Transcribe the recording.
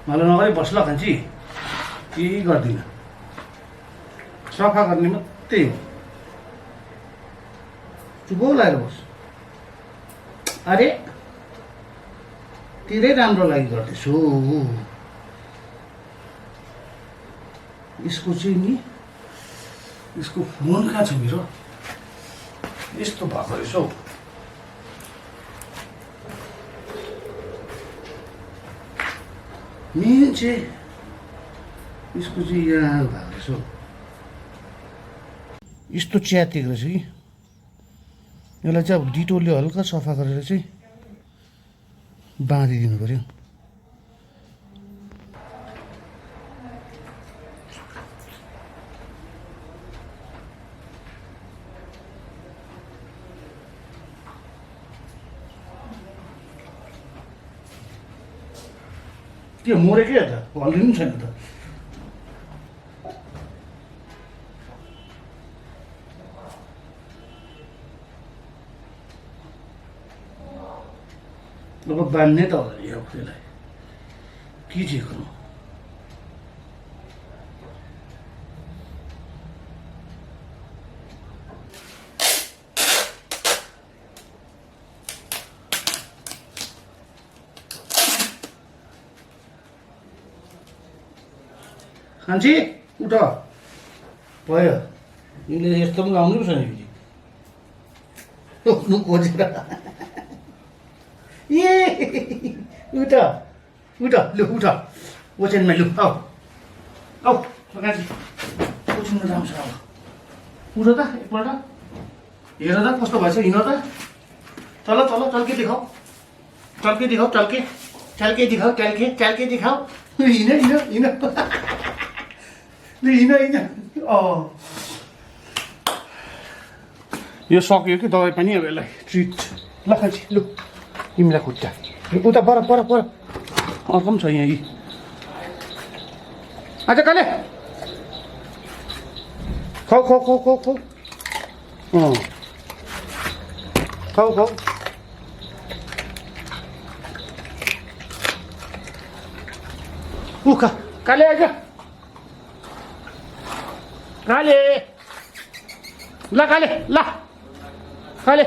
मलाई नगरी बस्ला खान्छी केही गर्दिनँ सफा गर्ने मात्रै हो चुपो लगाएर बस अरे तिरै राम्रो लागि गर्दैछु यसको चाहिँ नि यसको फोन कहाँ छ मेरो यस्तो भएको रहेछ हौ मेन चाहिँ यसको चाहिँ यहाँ भएको रहेछ हौ यस्तो च्यातिएको रहेछ कि यसलाई चाहिँ अब डिटोलले हल्का सफा गरेर चाहिँ बाँधिदिनु पऱ्यो के मरेकै हो त हल्लिनु छैन त अब बान्ने त होला नि अब त्यसलाई के चाहिँ गर्नु कान्छी उठ भयो यिनले यस्तो पनि लाउनु पो छ नि उठ्नु खोजेर ए उठ उठ लु उठ ओछ्यानमा लु आऊ आऊ कान्छी ओछ्यानमा जान्छ अब उठ त एकपल्ट हेर त कस्तो भएछ हिँड त चल चल चल्के देखाऊ चल्के दिखाऊ चल्के चल्के दिखाऊ चल्के चल्के दिखाऊ हिँड हिँड हिँड हिँड हिँड यो सक्यो कि दबाई पनि अब यसलाई ट्रिट ल खान्छी लु तिमीलाई खुट्टा उता पर पर पर अर्को पनि छ यहाँ यी आज कहिले खाऊ खाऊ खाऊ खाऊ खाऊ खाऊ खाऊ उखा काले आइज काले ल काले ल काले